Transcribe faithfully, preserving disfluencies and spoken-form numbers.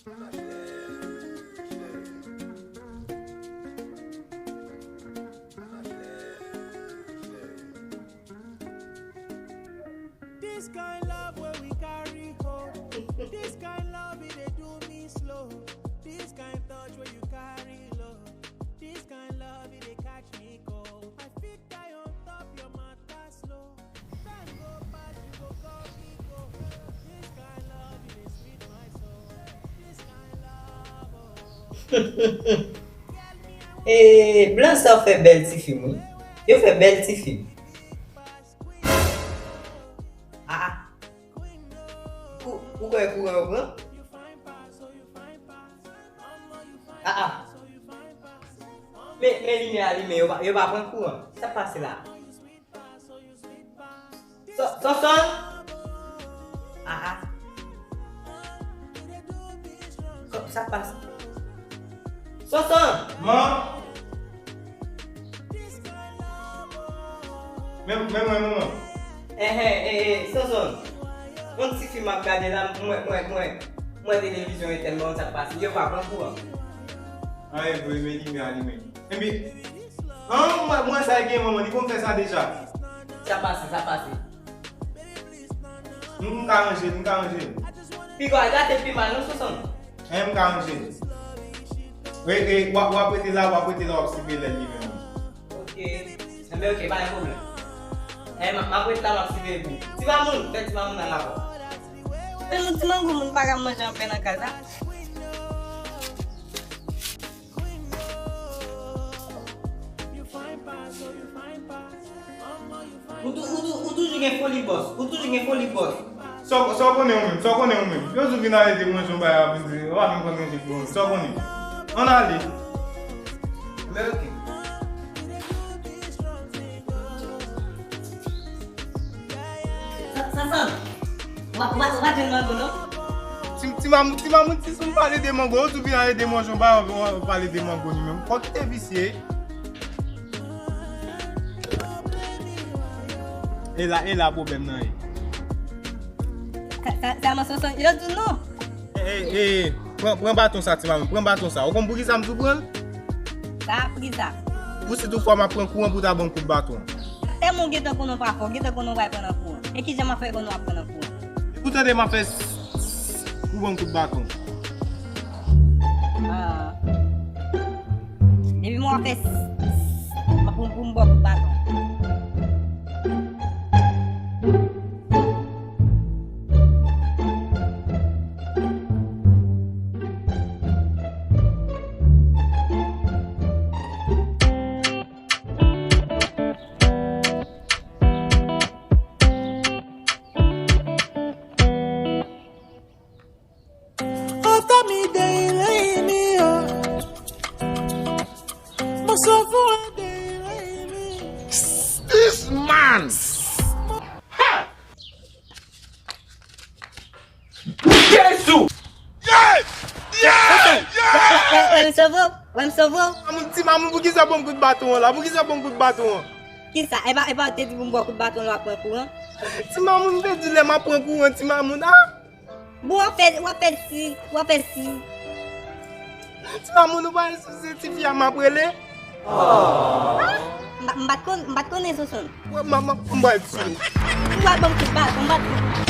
This kind love where we carry hope. This kind love it dey do me slow. This kind touch where you carry love. This kind love it dey catch me cold. I fit die on top your matter slow. Time go pass, you go call me go. This kind love it dey sweet my soul. This kind love, oh. Girl, me I Eh, blan sa yo fè bèl ti fi, wi. Yo fè bèl ti fi. Ah, ah. Ou, ou kwè kouran yo pran? Ah, ah. Men, men limyè a limen, yo pa, yo pa pran kouran. Sa k pase la? Son, Sonson? Ah, ah. Sa k pase? Sonson! Man! Men, men mwen, manman. Enhen, eh, eh, Sonson. Yon ti fim m ap gade la, mwen, mwen, mwen, mwen televizyon etèn, mwen sa k pase. Yo pa pran kouran. An, e vre, men limyè a limen. Epi, an, mwen, mwen sa gen manman, li konn fè sa deja. Sa pase, sa pase. M, m ka ranje l, m ka ranje l. Piga w gate pi mal non, Sonson. Enhen, m ka ranje l. E, e, w ap, w ap rete la, w ap rete la, w ap siveye lè l limen. Ok. Enben, ok, pa gen pwoblèm. Enhen, m, m ap rete la, m ap siveye pou ou. Ti mamoun, fè ti mamoun al avè w. Men moun ti mango, moun pa ka manje anpè nan kay la. Ou tou-, ou tou-, ou toujou gen foli bòs. Ou toujou gen foli bòs. Sa w, sa w konnen ou menm? Sa w konnen ou menm? Yo di w vin ale de manje yon bagay ap vin di, ou pa menm konn manje pou ou menm. Sa w konnen? Ann ale. Men ok. Sa, sa, sa. Ou pa, ou pa, ou pa jwenn mango, non? Ti, ti mam-, ti mamoun, ti sou m pale de mango, yo tou vin ale de manje yon bagay, w, w pale de mango li menm. Fòk kite visye. E la, e la pwoblèm nan ye. Sa, sa, sa, man, Sonson, yo di w non. E, e, e, pran, pran baton sa, ti mamoun, pran baton sa. Ou konn poukisa m tou pran l? Sa, poukisa? Pou si toutfwa m ap pran kouran pou ta ban m kout baton. Tèlman w gentan konnen w pa fò, w gentan konnen w pral pran nan kouran. E kijan m ap fè konnen w ap pran nan kouran? Depi w tande m ap fè s, s, s, ou ban m kout baton. Ah. Depi m ap fè s, s, s, m ap pran pou m ba w kout baton. This man! Ha! Jezi! Yeah! Yeah! Yeah! Wè m sove w? Wè m sove w? Ti mamoun, ti mamoun, poukisa w ban m kout baton an la? Poukisa w ban m kout baton an? Kisa? E pa, e pa w te di pou m ba w kout baton lè w ap pran kouran? Ti mamoun, m te di lè m ap pran kouran, ti mamoun, ah! Bon, w ap fè, w ap fè si, w ap fè si. Ti mamoun, ou pa wè si se ti fi a m ap rele? Ah! M pa, m pa t konn, m pa t konnen, Sonson. Wè, m, m, m, m pral tiye w. Ou pral ban m kout baton, m pa t